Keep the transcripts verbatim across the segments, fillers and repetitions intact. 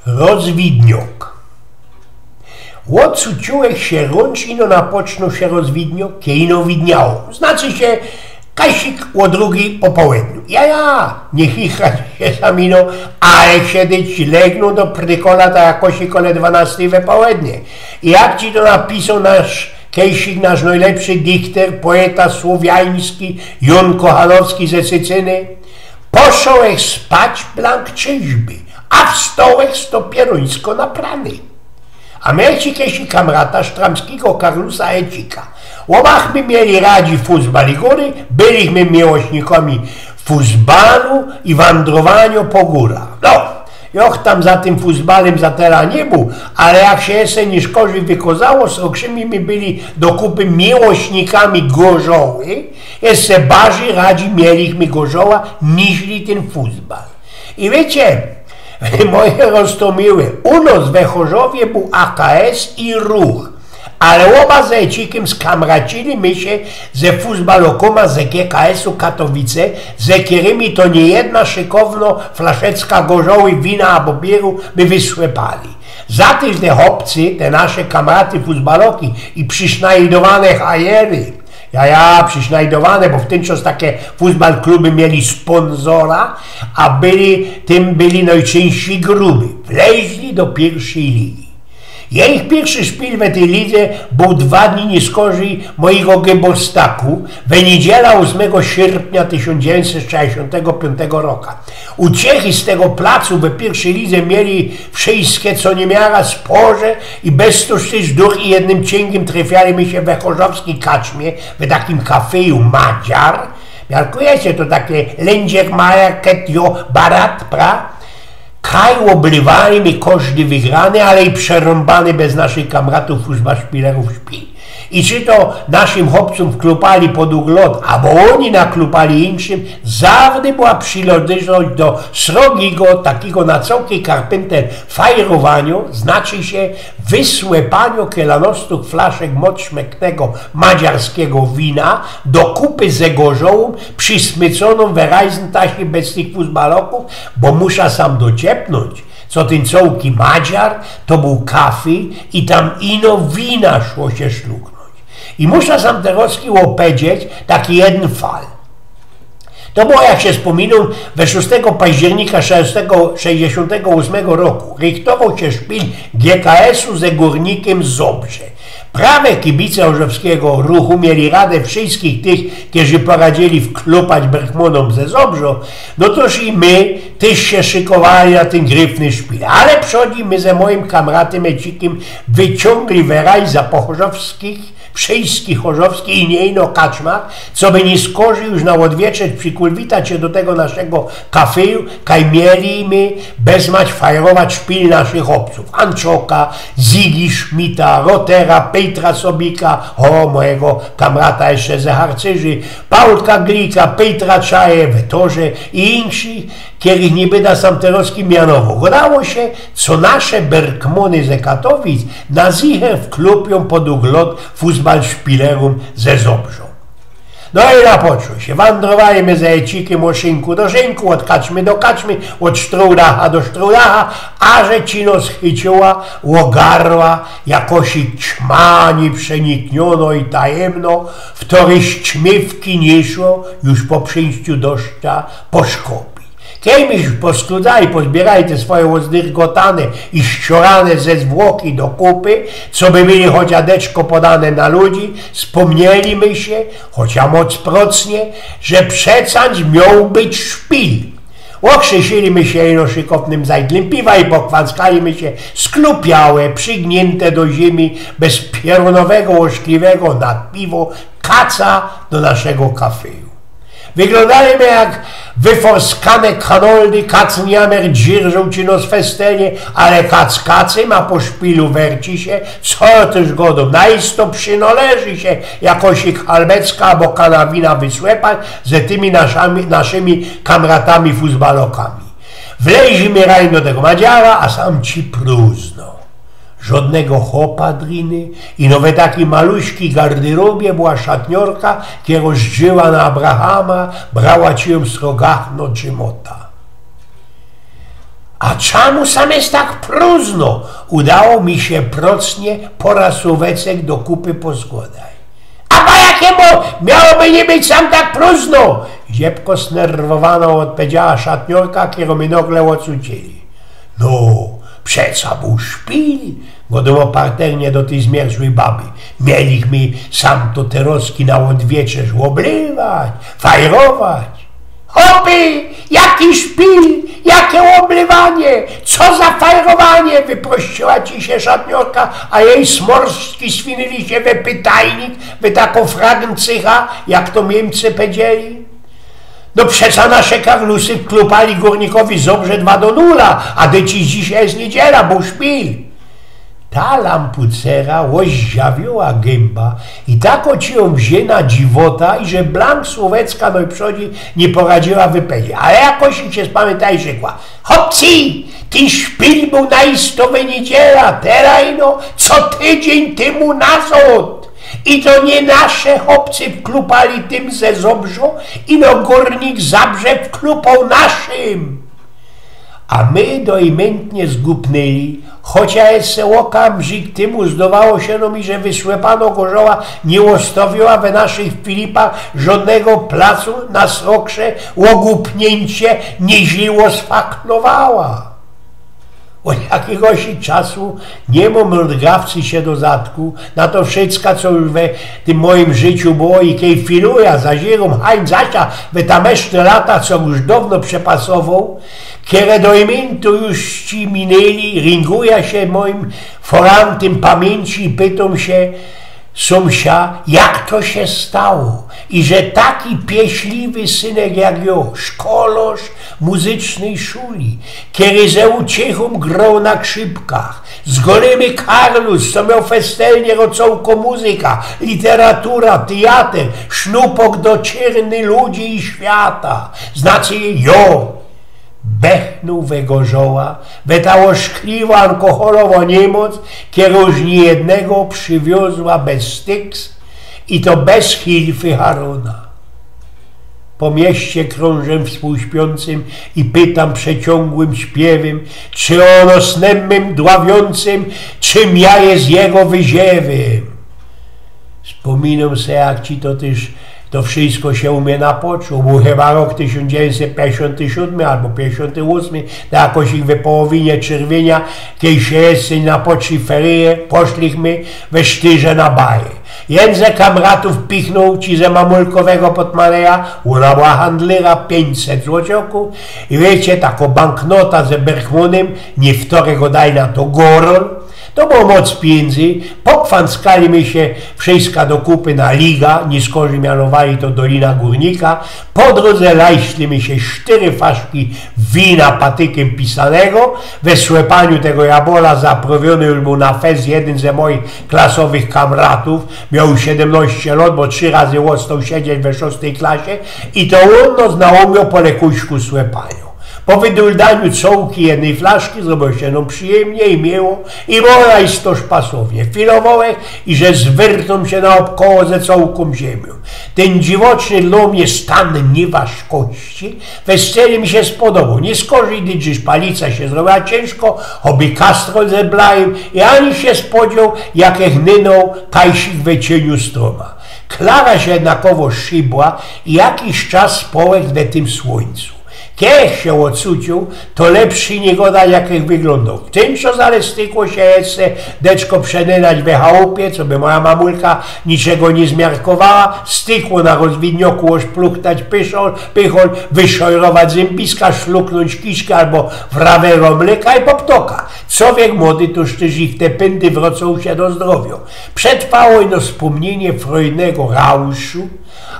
Rozwidniok. Ôd cuciłech sie rōncz, ino napocznoł sie rozwidniok, kej ino widniało. Znaczy sie, kajsik ô drugij po połedniu. Ja, ja, niych ich sie sam ino, ale sie dyć legnōł do prykola, to jakoś kole dwanŏstyj we połednie. I jak ci to napisoł nasz kejsik, nasz nojlepszy dichter, poeta słowiański, Jōn Kochanowski ze Sycyny: „Poszołech spać blank czyźby, a wstołech stopieruńsko naprany”. A mielichmy kejsik kamrata, Sztramskigo Karlusa Ecika. Ôbach my mieli radzi fusbal i gōry, bylichmy miłośnikami fusbalu i wandrowaniŏ po gōrach. No, jŏch tam za tym fusbalym za tela niy bōł, ale jak sie jeszcze niy szkorzij wykozało, z ôkrzymi my byli do kupy miłośnikami Gŏrzoły, jeszcze barzij radzi mielichmy Gŏrzoła, niźli tyn fusbal. I wiycie, moje roztōmiły, u nŏs we Chorzowie bōł A K S i Ruch, ale ôba ze Ecikym skamracili my sie ze fusbalokōma ze G K S-u Katowice, ze kerymi to niyjedna szykowno flaszeczka Gŏrzoły, wina abo biyru by wysłepali. Za tyż te chopcy, te nasze kamraty fusbaloki i przisznajdowane hajery, ja, ja, przisznajdowane, bo w tyn czas take fusbal kluby mieli spōnzora, a byli, tym byli nojczyńsi gruby. Wleźli do piyrwszyj ligi. Jejich piyrwszy szpil we tyj lidze bōł dwa dni niyskorzij mojigo geburstaku, we niydziela ôsmego sierpnia tysiōnc dziewiyńćset szesćdziesiōntego piōntego roka. Uciechy z tego placu we piyrwszyj lidze mieli wszyjske, co niymiara, spoże i bez to tyż durch i jednym ciyngiym trefiali my sie we chorzowskij kaczmie, we takim kafyju Madziar. Miarkujecie, to take Lyndziek, Maja, Ketio, Barat, pra? Kaj ôblywali my kożdy wygrany, ale i przerōmbany bez naszych kamratōw fusbalszpilerōw szpil. I czy to naszym chopcōm wklupali pod uglot, abo ôni naklupali inkszym, zawdy była przilodyżność do srogigo, takigo na cołki karpynter fajrowaniŏ, znaczy sie wysłepaniŏ kielanŏstōw flaszek moczmytnego madziarskigo wina do kupy ze Gŏrzołōm, przismyconōm wyrajznie taś bez tych fusbalokōw, bo musza sam dociepnōńć, co tyn cołki Madziar to bōł kafyj i tam ino wina szło sie szlugnōńć. I musza sam terŏzki ôpedzieć taki jedyn fal. To było, jak sie spōminōm, we szōstego października szesnŏstego, sześćdziesiōntego ôsmego roku. Rychtowoł sie szpil G K S-u ze Gōrnikym Zŏbrze. Prawie kibice chorzowskigo Ruchu mieli radã wszyjskich tych, kerzy poradzili wklupać bergmōnōm ze Zŏbrzŏ, no tōż i my tyż sie szykowali na tyn gryfny szpil. Ale przodij my ze mojim kamratym Ecikym wyciōngli wyrajza po chorzowskich, wszyjskich chorzowskich i niy ino kaczmach, coby niyskorzij już na ôdwieczōr przikulwitać sie do tego naszego kafyju, kaj mieli my bezmać fajrować szpil naszych chopcōw. Anczoka, Zigi Szmita, Rotera, Pejtra Sobika, ô, mojigo kamrata jeszcze ze Harcyrzi, Paulka Glika, Pejtra Czaje, Wetorze i inkszych, kerych niy byda sam terŏzki mianowoł. Gŏdało sie, co nasze bergmōny ze Katowic na zicher wklupiōm pod uglot fusbalszpilerōm ze Zŏbrzŏ. No i napoczło sie. Wandrowali my ze Ecikym ôd szynku do szynku, ôd kaczmy do kaczmy, ôd sztrudacha do sztrudacha, aże ci nŏs chyciła, ôgarła jakŏś ćma niyprzenikniōnŏ i tajymnŏ, w toryś ćmiwki niy szło już po przijściu deszcza, po szkopie. Kej my już poskludali, pozbierali te swoje ôzdyrgotane i ściorane ze zwłoki do kupy, coby byli chocia deczko podane na ludzi, spōmnieli my sie, chocia moc procnie, że przecańć mioł być szpil. Ôkrzysili my sie ino szykownym zajdlym piwa i pokwanckali my sie sklupiałe, przigniynte do ziymi, bez piorōnowego, ôszkliwego na piwo kaca do naszego kafyju. Wyglōndali my jak wyforskane kanoldy, kac niy miar, dzierżoł ci nŏs festelnie, ale kac kacym, a po szpilu werci sie, co tyż gŏdōm, na isto przinoleży sie jakŏś halbeczka abo kana wina wysłepać ze tymi naszami, naszymi kamratami fusbalokami. Wleźli my rajn do tego Madziara, a sam ci prōżno. Żŏdnego chopa driny, ino we takij maluśkij garderobie była szatniorka, kerŏ żdżyła na Abrahama, brała ci jōm srogachno czy mota. „A czamu sam je tak prōżno?” Udało mi sie procnie pora słōweczek do kupy poskłŏdać. „A po jakimu miałoby niy być sam tak prōżno?” ziepko snerwowanŏ ôdpowiedziała szatniŏrka, kero my nogle ôcucili. „No, przeca bōł szpil”, gŏdōm parternie do tyj zmierzłij baby. „Mielichmy sam to terŏzki na ôdwieczerz ôblywać, fajrować.” „Chopy, jaki szpil, jake ôblywanie, co za fajrowanie?” wyprościła ci sie szatniŏrka, a jij smorski swinili sie we pytajnik, we takŏ fragencycha, jak to Niymcy pedzieli. „No przeca nasze karlusy wklupali Gōrnikowi Zŏbrze dwa do nula, a dyć dzisiej je niydziela, bōł szpil.” Ta lampucera ôzdziawiyła gymba i tak ôcziyōm wziyna dziwota, iże blank słōweczka nojprzodzi niy poradziyła wypowiedzieć. Ale jakoś sie spamiyntała i rzekła: „Chopcy, tyn szpil bōł na istowe niydziela, terŏz ino, co tydziyń tymu nazŏd. I to niy nasze chopcy wklupali tym ze Zŏbrzŏ, ino Gōrnik Zŏbrze wklupoł naszym.” A my dojmyntnie zgupnyli, chocia jeszcze ôkamrzik tymu zdowało sie nōm, iże wysłepano gorzoła niy ôstawiyła we naszych Filipach żŏdnego placu na srokrze ôgupniyńcie, niźli ôsfaknowała. Ôd jakigoś czasu niy mōm rgawcy sie do zadku na to wszyjsko, co już we tym mojim życiu było, i kej filujã, zazirōm hań Zasia we tamtejsze lata, co już downo przepasowoł, kere dojmyntu już ci minyli, ringujã sie mojim forantym pamiyńci i pytōm sie sōmsia, jak to sie stało, iże taki pieśliwy synek jak jŏ, szkolŏrz muzycznyj szuli, kery ze uciechōm groł na krzypkach, z golymy karlus, co mioł festelnie rocołko muzyka, literatura, tyjater, sznupok do czyrny ludzi i świata, znaczy jŏ, bechnōł we gorzoła, we ta ôszkliwŏ alkoholowŏ niymoc, kero już niyjednego prziwiozła bez styks, i to bez Hilfy Harona. Po mieście krōnżã wspōłśpiōncym i pytōm przeciōngłym śpiywym, czy ôn ôsnymym dławiōncym, czym jŏ je jego wyziywym. Spōminōm se, jak ci to tyż to wszyjsko sie u mie napoczło. Bōł chyba rok tysiōnc dziewiyńćset piyńćdziesiōnty sōdmy abo piyńćdziesiōnty ôsmy, to jakoś ich we połowinie czyrwiynia, kej sie jeszcze napoczli feryje, poszlichmy we sztyrze na baje. Jyn ze kamratōw pichnōł ci ze Mamulkowego portmaneja, ôna była handlyra, piyńćset złocioków. I wiycie, takŏ banknota ze berchmōnym, niy wtorego dajna, to gorol. To było moc piyńdzy. Pokwanckali my sie wszyjska do kupy na Liga, niyskorzij mianowali to Dolina Gōrnika. Po drōdze lajszli my sie sztyry flaszki wina patykym pisanego. We słepaniu tego jabola zaprawiōny już bōł na fest jedyn ze mojich klasowych kamratōw. Mioł siedymnŏście lŏt, bo trzi razy ôstoł siedzieć we szōstyj klasie. I to ôn nŏs naumioł po lekuśku słepaniu. Po wyduldaniu cołki jednyj flaszki zrobiło sie nōm przijymnie i miło, i było isto szpasownie. Filowołech, iże zwyrtōm sie naôbkoło ze cołkōm ziymiyōm. Tyn dziwoczny dlŏ mie stan niy ważkości we scenie mi sie spodoboł. Niyskorzij, dyć już palica sie zrobiła ciynżko, choby kastrol zeblajōm, i ani sie spodzioł, jak ech nynōł tajsik we cieniu strōma. Klara sie jednakowo szybła i jakiś czas społech we tym słōńcu. Kej ech sie ôcuciōł, to lepszy niy godać, jak ech wyglōndoł. W tym czasie ale stykło sie jeszcze deczko przenynać we chałupie, coby moja mamulka niczego niy zmiarkowała. Stykło na rozwidnioku ôszpluchtać pyszol, pychol, wyszojrować zymbiska, szluknōńć kiszki abo wrawero mlyka i po ptoka. Cowiek młody, tōż tyż i w te pyndy wrōcoł sie do zdrowiŏ. Przetrwało ino spōmniynie frojnego rauszu,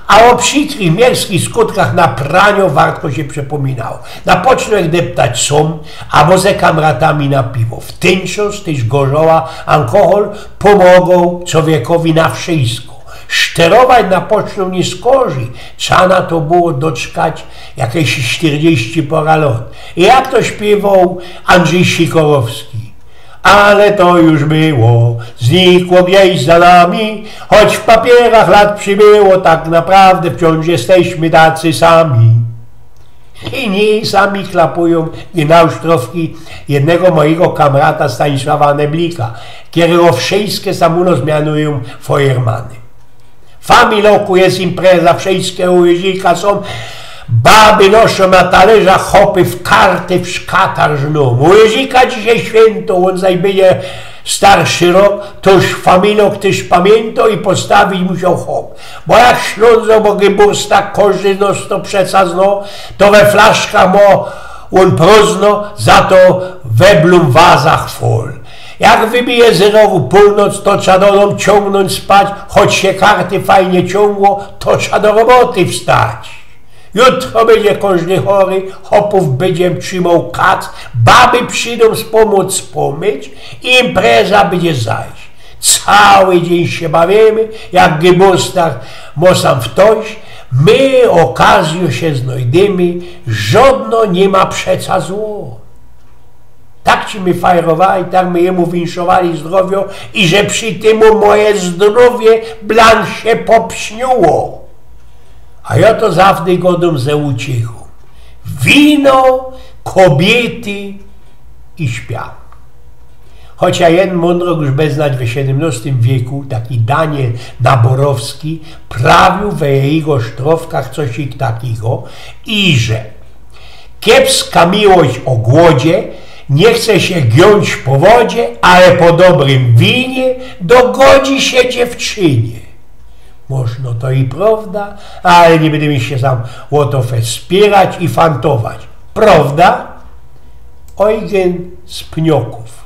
a ô przikrych, mierzkich skutkach na praniŏ wartko sie przepōminało. Napoczōnłech deptać sōm, abo ze kamratami na piwo. W tym czasie tyż gorzoła, alkohol pōmogoł czowiekowi na wszyjsko. Szterować napoczōnłech niyskorzij, trzeba na to było doczkać jakeś sztyrdzieści pora lŏt. I jak to śpiywoł Andrzej Sikorowski: „Ale to już było, znikło gdzieś za nami, choć w papierach lat przybyło, tak naprawdę wciąż jesteśmy tacy sami”. I niy sami klapujōm i na usztrowki jednego mojigo kamrata Stanisława Neblika, kerego wszyjske sam u nos mianujōm Feuermanym. W familoku je impreza, wszyjske u Jeźika sōm, baby noszōm na talerzach, chopy w karty, w szkatar rznōm. U Jeźika dzisiej świynto, ôn zaś bydzie starszy rok, tōż familok tyż pamiyntŏ i postawić musioł chop. Bo jak Ślōnzok, bo Geburstag kożdy nos to przeca zno, to we flaszkach mo ôn prōzno, za to we blumwazach fol. Jak wybije zerowo pōłnoc, to trza do dōm ciōngnōńć spać, choć sie karty fajnie ciōngło, to trza do roboty wstać. Jutro bydzie kożdy chory, chopōw bydzie trzimoł kac, baby przidōm spōmōc spōmyć, impreza bydzie zaś. Cały dziyń sie bawiymy, jak Geburstag mo sam ftoś, my ôkazyjōm sie znojdymy, żŏdno niy ma przeca zło. Tak ci my fajrowali, tak my jymu winszowali zdrowiŏ i że przi tymu moje zdrowie blank sie popsniło. A jŏ to zawdy godōm ze uciechōm. Wino, kobiyty i śpia. Chocia jedyn mōndrŏk już bez znać we siedymnŏstym wieku, taki Daniel Naborowski, prawiōł we jego sztrowkach coś takigo, iże kiepska miłość ô głodzie, niy chce sie giōńć po wodzie, ale po dobrym winie dogodzi sie dziewczynie. Możno to i prŏwda, ale niy bydymy sie sam ô to fest spierać i fantować. Prŏwda? Ojgyn z Pniokōw.